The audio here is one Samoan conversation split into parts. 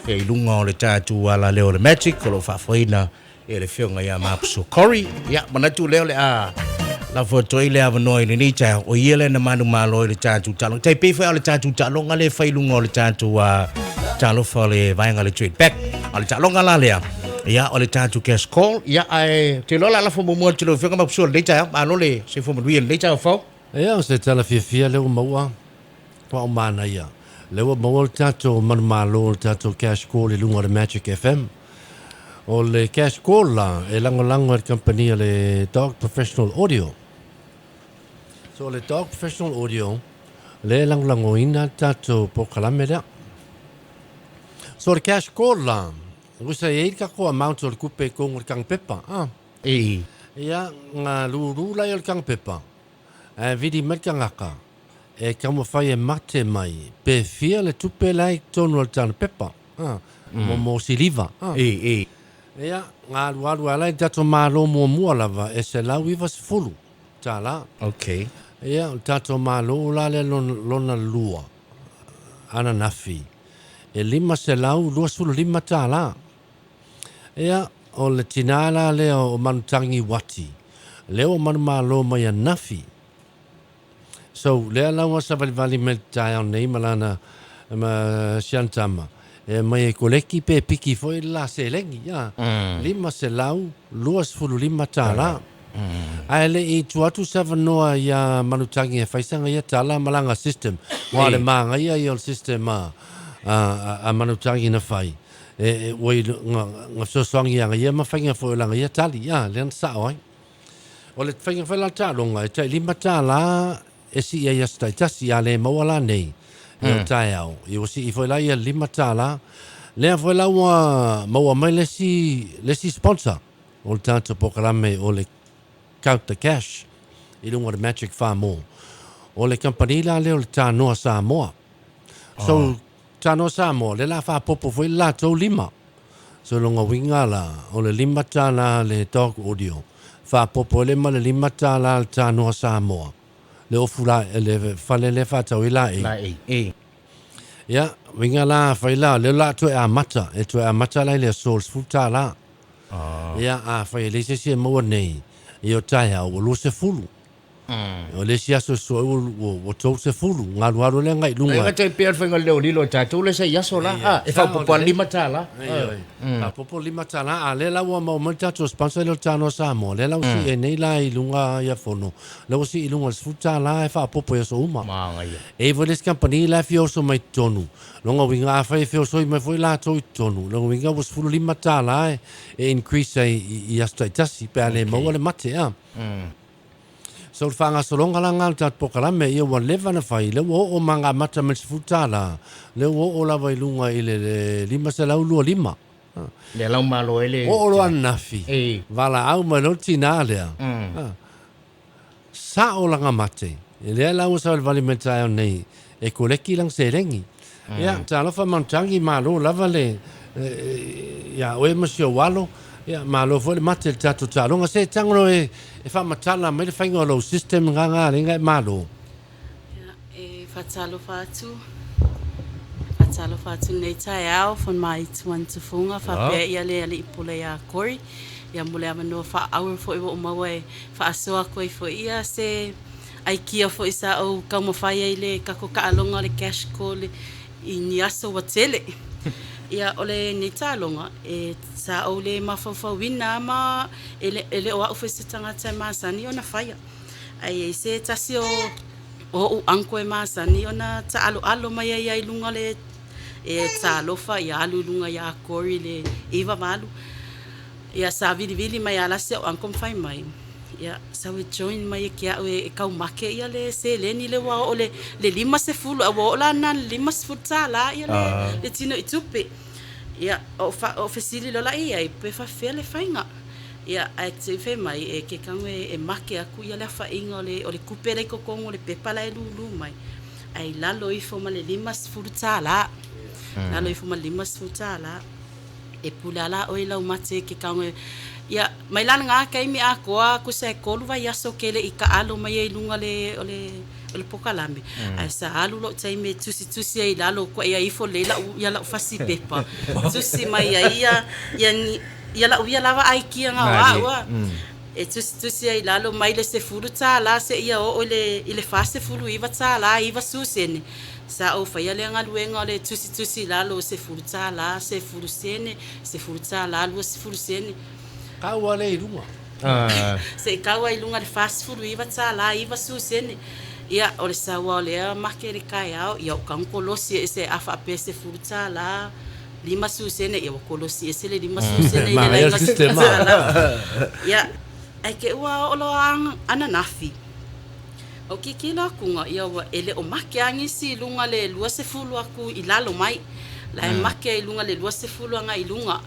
E i luga o le tatou alaleo o le Magic o lo o faafoeina e le Afioga ia Mapuso Corey. Ia, manatu lea o le a lafo atu ai le avanoa i lenei taeao, o ia lea na manumalo i le tatou taaloga. Tai pei foi o le tatou taaloga lea e fai i luga o le tatou talofa o le vaega o le Trade Back. A o le taaloga la lea, ia, o le tatou cash call. Ia, ae ou te iloa o le a lafo muamua atu i lau Afioga Mapuso i lenei taeao. Malo le soifua manuia i lenei taeao fou. Ia, o se tala fiafia lea ua maua. Ua manaia. Lea ua maua le tatou manumalo o le tatou cash call i luga o le Magic FM. O le cash call la e lagolago e le kamupani a le Dog Professional Audio. So o le Dog Professional Audio lea e lagolagoina le tatou polokalame lea. So o le cash call la, usa e i ai le tatou amount o le tupe i totonu o le tagapepa. Ah. E. Ia, nga lulu la ia o le tagapepa, ae vili mai le tagata, e taumafai e mate mai pe fia le tupe la i totonu o le tana pepa, a, mo mo siliva, a. E, e. Ia, na alualu ala i le tatou Malo muamua lava e $190. Okay. Ia, o le tatou Malo la lea lona, lona lua ananafi e $525. Ia, o le tinā la lea o Manutangi Wati, lea ua manumalo mai ananafi. So, lea la ua savalivali mai le taeao nei ma lana ma si ana tama, e aumai e koleki pe piki foi le la seleni, a, $525. Ae le i tua atu se avanoa iā Manutangi e fai sana ia tala ma lana system, aua o le manaia ia o le system a, a, a Manutangi na fai, e, e, ua i, na, na fesoasoani ia ia ma faiga foi o lana ia tali, a, lea na sao ai. O le faiga foi la taaloga, e tai $5 e sii ai i aso taitasi, a le maua la nei i o taeao, ia ua sii foi la ia $5. Lea foi la ua maua mai le isi, le isi sponsor o le tatou polokalame o le Count the Cash i luga o le Magic Farmall. O le kamupani la lea o le Tanoa Samoa. So, Tanoa Samoa, lea la faapopo foi le latou lima. So lona uiga la, o le $5 le Dog Audio, faapopo ai lea ma le $5 le Tanoa Samoa, le ofu la, le fale lea e faatau ai laei. Laei, e. Ia, uiga la afai la, o lea o le a toe amata, e toe amata la i le aso i le $10. Ia, afai e leai se isi e maua nei, ia o taeao ua 20. O le isi aso sua ua, ua, ua 30, galugalu lea agai i luga. Ai tai pea le faiga leo lilo e tatou le sa i aso la. Ah, e faaopoopo lava $5. Faaopoopo $5, a lea la ua maua mai le tatou sponsor lea o le Tanoa Samoa, lea la ua sii ai nei la i luga ia fono, lea ua sii i luga i le $10 e faaopoopo i aso uma. Manaia. E i ai foi le isi kamupani la e fia oso mai i totonu, lona uiga afai e feosoi mai foi latou i totonu, lona uiga ua $15 e increase ai i aso taitasi pe a le maua le mate a. So le faagasologa la lena o le tatou polokalame, ia ua leva ona fai, lea ua oo ma na amata mai le $10, lea ua oo lava i luga i le 525. Lea la ua malo ai le. Oo loa ananafi, valaau mai loa le tina lea, sao lana mate, lea la ua savalivali mai le taeao nei e koleki lana seleni. Ia, talofa Manutangi, malo lava le ia oe ma si ou alo. Ia, malo foi le mate i le tatou taaloga. Se tago loa e faamatala mai le faiga o lou system nga nga le nga e malo. Ia, e faatalofa atu, faatalofa atu lenei taeao, Fon Maituan Tufuga, faapea ia le Alii Pule ia Corey, ia mo le avanoa faaauro foi ua ou maua e faasoa atu ai foi ia se aikia foi sa ou taumafai ai i le tatou taaloga o le cash call i ni aso ua tele. Ia, o lenei taaloga, e, sa ou le mafaufauina lava ma e le, e le o au foi se tagata e masani ona faia. Ae i ai se tasi o ou uncle e masani ona taaloalo mai ai lava i luga o le e talofa ia alu i luga ia Corey le 98. Ia sa vilivili mai lava la si au uncle ma fai mai, ia sau e join mai e ke au e taumate ia le seleni lea ua oo le le 50 a ua oo la na le $50 ia le le tino i tupe. Ia o fa o fesili loa la i ai pe faafefea le faiga. Ia ae te fai mai e ke tago e make atu ia le afaina o le o le tupe la i totonu o le pepa la e lulu mai ae i lalo ifo ma le $50. Lalo ifo ma le $50. E pule a la ʻoe i lau mate i ke kaoga. Ia, mai la lena kaimi atoa kusa e kolu vaiaso ke leʻi kaʻalo mai ai i luga le o le o le pokalame. Ae sa alu loʻu taimi e tusitusi ai i lalo koe ia ifo lelei laʻu ia laʻu fasi pepa. Tusi mai ai ia ia ia laʻu ia lava aikia na o aʻu a. E tusitusi ai i lalo mai le 10 tālā seia oo i le i le 49 tālā 90 sene. Sa ou faia lea galuega o le tusitusi i lalo o 10 tālā, 10 sene, 10 tālā, 20 sene. Kau a lea i luga. Se i kau ai i luga le 49 tālā, 90 sene. Ia, o le saua o lea make i le kaeao, ia o kago kolosi ese a faapea 10 tālā, 50 sene, ia ua kolosi ese le 50 sene i le Manaia laina system 10 tālā. Ia, ae ke ua oo loa ananafi. O ke kilo akuga, ia ua e le o make a nisi i luga le 20 aku i lalo mai. La e make ai i luga le 20 agai i luga.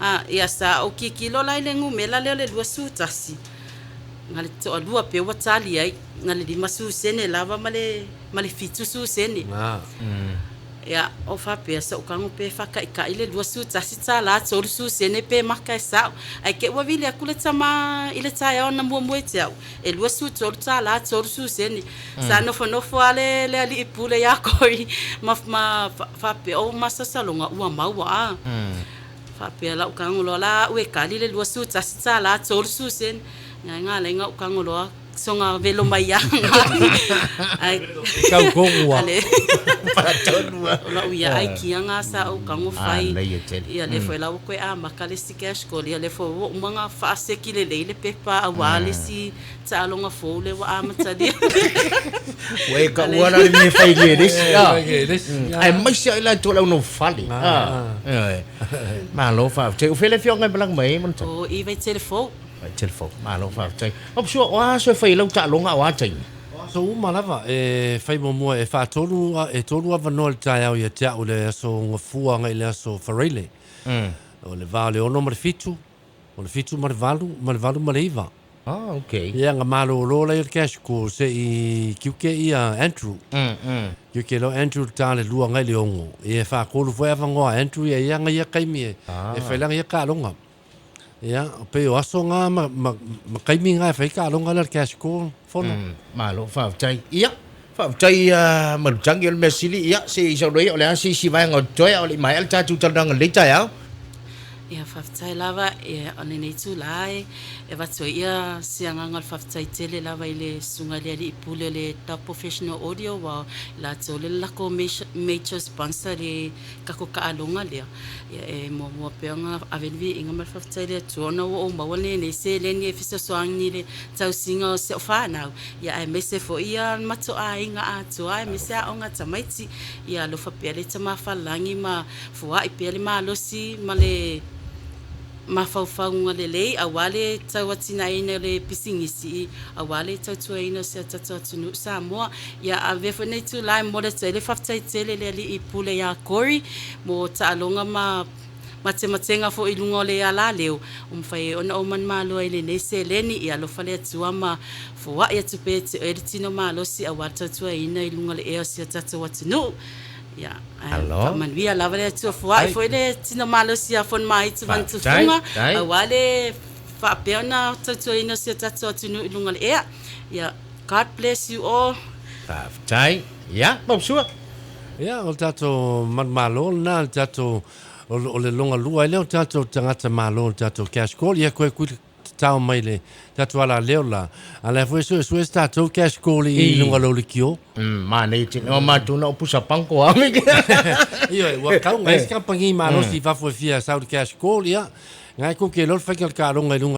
A, ia sa ou kikilo la i le numela lea o le 21. Na le toalua pea ua tali ai, na le 50 sene lava ma le ma le 70 sene. Ia, o faapea, sa ou tago pe faakaʻikaʻi le 21 tālā 30 sene pe maka e saʻo. Ae ke ua vili aku le tamā i le taeao na muamua ia te a'u, e 23 tālā 30 sene. Sa nofonofo lava le le alii pule iā Kori ma ma faapea o masalosaloga ua maua a. Faapea lau tago loa la a'u e kali le 21 tālā 30 sene. Ae na ala ai ona ou tago loa soga velo mai ia ae Kau tonu a. Ale o la'u ia aikia na sa ou tago fai. Manaia tele. Ia lea foi la ua toe amata le isi cash call ia lea foi ua uma ona faaseki lelei le pepa auā le isi taaloga fou lea ua amatalia. Ua e taua la le mea e fai i le isi. Ai Ae maise ai latou i le au nofofale. Malo faafetai. O fea le afioaga e malaga mai ai Manutaki? O i Vaitele Fou. Vaitele Fou. Malo faafetai. Maposua, o a aso e fai ai lau taaloga a o a taimi? O aso uma lava e fai muamua e faatolu e tolu avanoa i le taeao ia te au i le aso Gafua agai i le aso Faraile. O le va o le 6 ma le 7, o le 7 ma le 8, ma le 8 ma le 9. Ah, okay. Ia, na malolo laia o le cash call se i tiute ia Andrew. Tiute loa Andrew le ta le lua agai le 6. Ia e faatolu foi avanoa a Andrew ia ia ia taimi e, e fai lana ia taaloga. Ia, pei o aso na ma, ma, ma taimi na e fai taaloga lea le cash call fono. Malo faafetai. Ia, faafetai Malutangi o le mea sili, ia, se i saunoa ia o le a se isi vaega o totoe a o le i maea le tatou talanoaga i lenei taeao. Ia, faafetai lava, ia, o lenei itulā e avatu ai ia se agaga o le faafetai tele lava i le Susuga i le Alii Pule o le Top Professional Audio aua o i latou le lako major sponsor i le tatou taaloga lea. Ia e muamua pea ona ave le viiga ma le faafetai i le Atua ona ua ou maua lenei seleni e fesoasoani i le tausiga o si au fanau, ia aemaise foi ia le matou aiga atoa aemaise aoga a tamaiti. Ia alofa pea le Tama Falelagi ma foai pea le malosi ma le mafaufauga lelei aua le tauatinaeina o le pisinisi aua le tautuaina o si a tatou atunuu Samoa. Ia avea foi lenei itulā e momoli atu ai le faafetai tele i le Alii Pule ia Corey mo taaloga ma matematega foi i luga o le alaleo ua mafai ai ona ou manumalo ai i lenei seleni. Ia alofa le Atua ma foai atu pea ia te oe le tino malosi aua le tautuaina i luga o le ea o si o tatou atunuu. Ia, ae faamanuia lava le Atua. Foai foi le tino malosi ia Fonomaaitu ma Tufuga aua le faapea ona tautuaina o si o tatou atunuu i luga o le ea. Ia, God bless you all. Faafetai. Ia, Mausua. Ia, o le tatou manumalo lena, le tatou, o le logalua ai lea o tatou tagata malo, le tatou cash call. Ia, koe kui tatao mai le tatou alaleo la. A la foi suesue se tatou cash call i luga o lou lekiō. Manaia tele. O matou na o pusa panko a. Ioe, ua kau ngai isi kamupani malosi i fafo e fia sau i le cash call, ia, ngai kou ke iloa le faiga o le taaloga i luga.